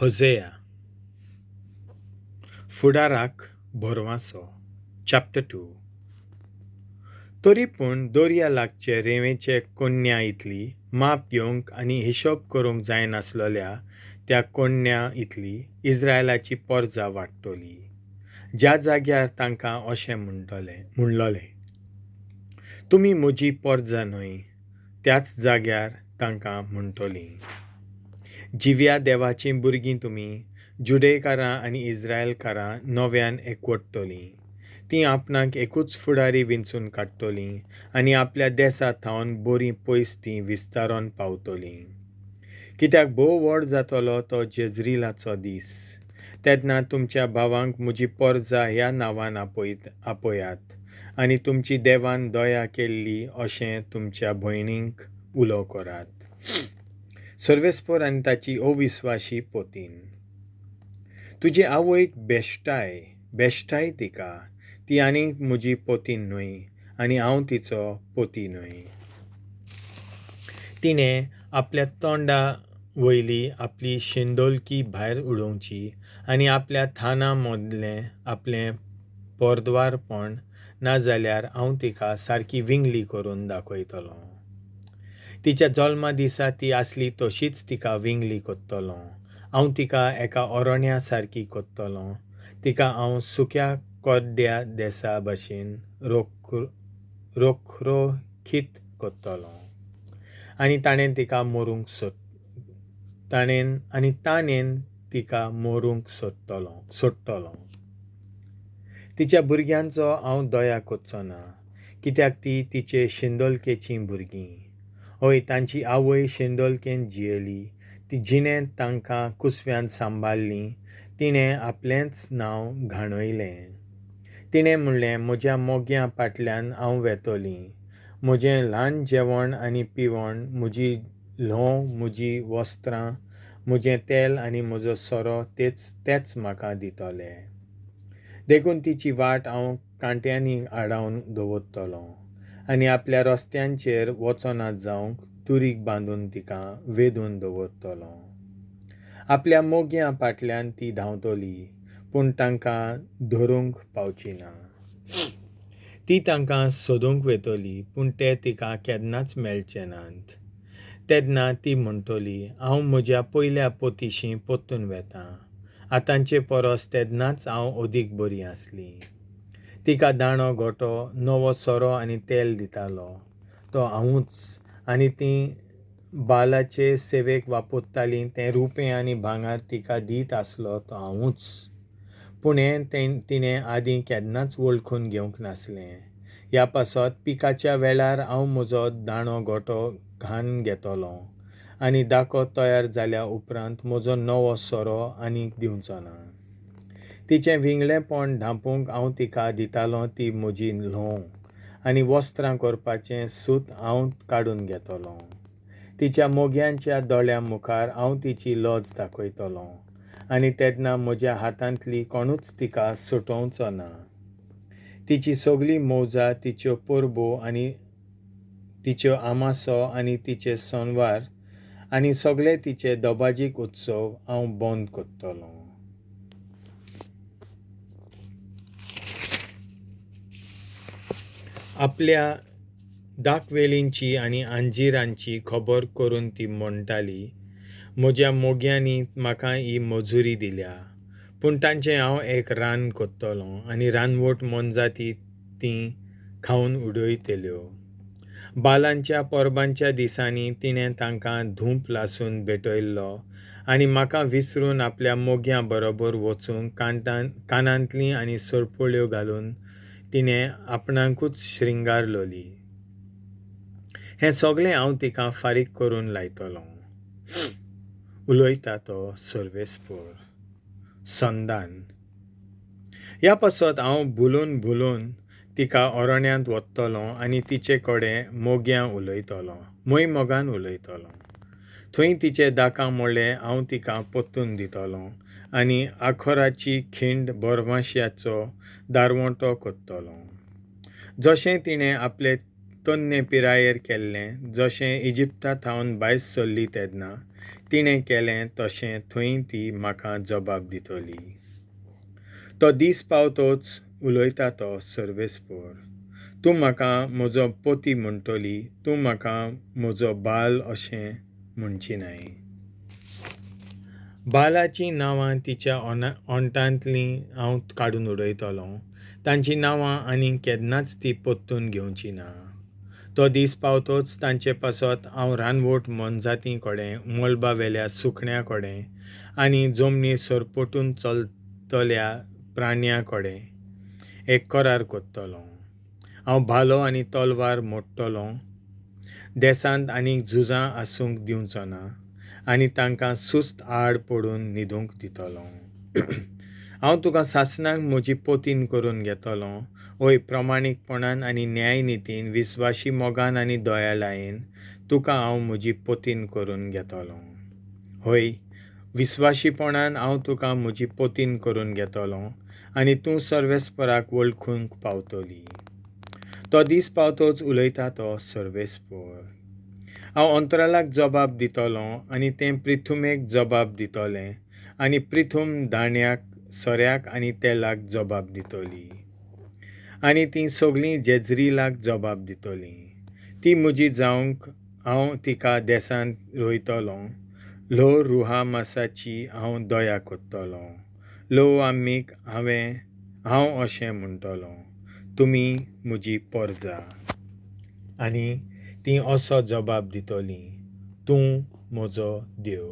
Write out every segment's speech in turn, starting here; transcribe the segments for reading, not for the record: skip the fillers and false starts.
होझेया. फुडाराक भरवांसो. चॅप्टर 2. तरी पूण दर्या लागचे रेंवेचे कोन्या इतली माप घेवंक आनी हिशोब करूंक जायनासलोल्या त्या कोन्या इतली इस्रायलाची पोरजा वाडटली, ज्या जाग्यार तांकां अशें म्हणलोलें, तुमी म्हजी पोरजा न्हय, त्याच जाग्यार तांकां म्हणटलीं, जिव्या देवाचीं भुरगीं तुमी. जुडेकारां आनी इस्रायलकारां नव्यान एकवटतलीं. तीं आपणाक एकूच फुडारी विंचून काडटलीं आनी आपल्या देसा थावन बरीं पयस तीं विस्तारोन पावतलीं. कित्याक भोव व्हड जातलो तो जेजरिलाचो दीस. तेन्ना तुमच्या भावांक म्हजी पोरजा ह्या नांवान आपयात आनी तुमची देवान दया केल्ली अशें तुमच्या भयणींक उलो करात. सर्वेस्पोर आनी ताची अविस्वाशी पोतीन. तुजे आवयक बेश्टाय बेश्टाय तिका, ती आनीक म्हजी पोतीन न्हय आनी हांव तिचो पोती न्हय. तिणें आपल्या तोंडा वयली आपली शेंदोलकी भायर उडोवची आनी आपल्या थाना मदलें आपलें पोरद्वारपण, नाजाल्यार हांव तिका सारकी विंगली करून दाखयतलों. तिच्या जल्मा दिसा ती आसली तशीच तिका विंगली करतलों. हांव तिका एका अरण्या सारकी करतलों. तिका हांव सुक्या कोड्ड्या देसा भशेन रोखरोखीत करतलों. आनी ताणें तिका मरूंक आनी ताणेन तिका मरूंक सोडटलो. तिच्या भुरग्यांचो हांव दया करचो ना, कित्याक ती तिचे शेंदोलकेचीं भुरगीं. हय, तांची आवय शेंदोलकेन जियेली, ती जिणेंत तांकां कुसव्यान सांबाळ्ळीं. तिणें आपलेंच नांव घाणयलें. तिणें म्हणलें, म्हज्या मोग्यां फाटल्यान हांव वेतलीं. म्हजें ल्हान जेवण आनी पिवण, म्हजी ल्होंव, म्हजी वस्त्रां, म्हजें तेल आनी म्हजो सोरो तेच म्हाका दितले. देखून तिची वाट हांव कांट्यांनी आडावन दवरतलों आनी आपल्या रस्त्यांचेर वचना जावंक तुरीक बांदून तिका वेदून दवरतलों. आपल्या मोग्यां फाटल्यान ती धांवतली, पूण तांकां धरूंक पावची ना. ती तांकां सोदूंक वेतली, पूण ते तिका केन्नाच मेळचे नात. तेन्ना ती म्हणटली, हांव म्हज्या पयल्या पोतीशी परतून वेतां. आतांचे परस तेन्नाच हांव अदीक बरी आसली. तिका दाणो गोटो, नवो सोरो आनी तेल दितालो तो हांवूच, आनी ती बालाचे सेवेक वापरतालीं तें रुपें आनी भांगर तिका दीत आसलो तो हांवूच. पूण हें तिणें आदीं केन्नाच वळखून घेवंक नासलें. ह्या पासत पिकाच्या वेळार हांव म्हजो दाणो गोटो घाण घेतलो आनी दाको तयार जाल्या उपरांत म्हजो नवो सोरो आनीक दिवचो ना. तिचें विंगळेपण धांपूंक हांव तिका दितालो ती म्हजी ल्होंव, आनी वस्त्रां करपाचें सूत हांव काडून घेतलो. तिच्या मोग्यांच्या दोळ्यां मुखार हांव तिची लज दाखयतलो आनी तेन्ना म्हज्या हातांतली कोणूच तिका सुटोवचो ना. तिची सगली मौजा, तिच्यो परबो आनी तिच्यो आमासो आनी तिचे सणवार आनी सगळे तिचे दबाजीक उत्सव हांव बंद करतलों. आपल्या दाकवेलींची आनी अंजिरांची खबर करून ती म्हणटाली, म्हज्या मोग्यांनी म्हाका ही मजुरी दिल्या, पूण तांचें हांव एक रान करतलों आनी रानवट मोनजाती तीं खावन उडयतल्यो. बालांच्या परबांच्या दिसांनी तिणें तांकां धूप लासून भेटयल्लो आनी म्हाका विसरून आपल्या मोग्यां बरोबर वचूंक कानांतलीं आनी सरपळ्यो घालून तिणें आपणाकूच श्रृंगारलोली. हें सगळें हांव तिका फारीक करून लायतलों. उलयता तो सर्वेस्पोर. संदान. ह्या पासत हांव भुलून भुलून तिका अरण्यांत वतलों आनी तिचे कडेन मोग्यां उलयतलों, मोय मोगान उलयतलों. थंय तिचे दाकां मोडले हांव तिका परतून दितलों आनी आखोराची खिंड बोरवांश्याचो दारवंटो करतलों. जशें तिणें आपले तन्ने पिरायेर केल्लें, जशें इजिप्ता थावन भायर सरली तेन्ना तिणें केलें तशें थंय ती म्हाका जबाब दितली. तो दीस पावतोच, उलयता तो सर्वेस्पोर, तूं म्हाका म्हजो पोती म्हणटली, तूं म्हाका म्हजो बाल अशें म्हणची नाय. बालाचीं नांवां तिच्या ओंठांतलीं हांव काडून उडयतलों, तांचीं नांवां आनीक केन्नाच ती परतून घेवची ना. तो दीस पावतोच तांचे पासत हांव रानवट मोनजातीं कडेन, मळबा वेल्या सुकण्यां कडेन आनी जमनीर सरपटून चलतल्या प्राण्यां कडेन एक करार करतलों. हांव भालो आनी तलवार मोडटलों, देसांत आनीक झुजां आसूंक दिवचो ना आनी तांकां सुस्त आड पडून न्हिदूंक दितलों. हांव तुका सासणाक म्हजी पोतीन करून घेतलों, हय, प्रमाणीकपणान आनी न्यायनितीन, विस्वाशी मोगान आनी दयाळायेन तुका हांव म्हजी पोतीन करून घेतलों. हय, विस्वाशीपणान हांव तुका म्हजी पोतीन करून घेतलों आनी तूं सर्वेस्पराक वळखूंक पावतली. तो दीस पावतोच, उलयता तो सर्वेस्पोर, हांव अंतराळाक जबाब दितलों आनी तें प्रिथुमेक जबाब दितलें आनी प्रिथूम दाण्याक, सोऱ्याक आनी तेलाक जबाब दितली आनी तीं सगळीं जेजरिलाक जबाब दितलीं. ती म्हजी जावंक हांव तिका देसांत रोयतलों. लो रुहामासाची हांव दया करतलों. लो आम्मीक हांव अशें म्हणटलों, तुमी म्हजी पोरजा. आनी तीं असो जबाब दितलीं, तूं म्हजो देव.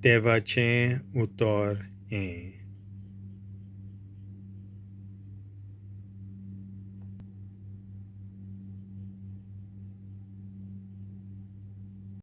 देवाचें उतर हें.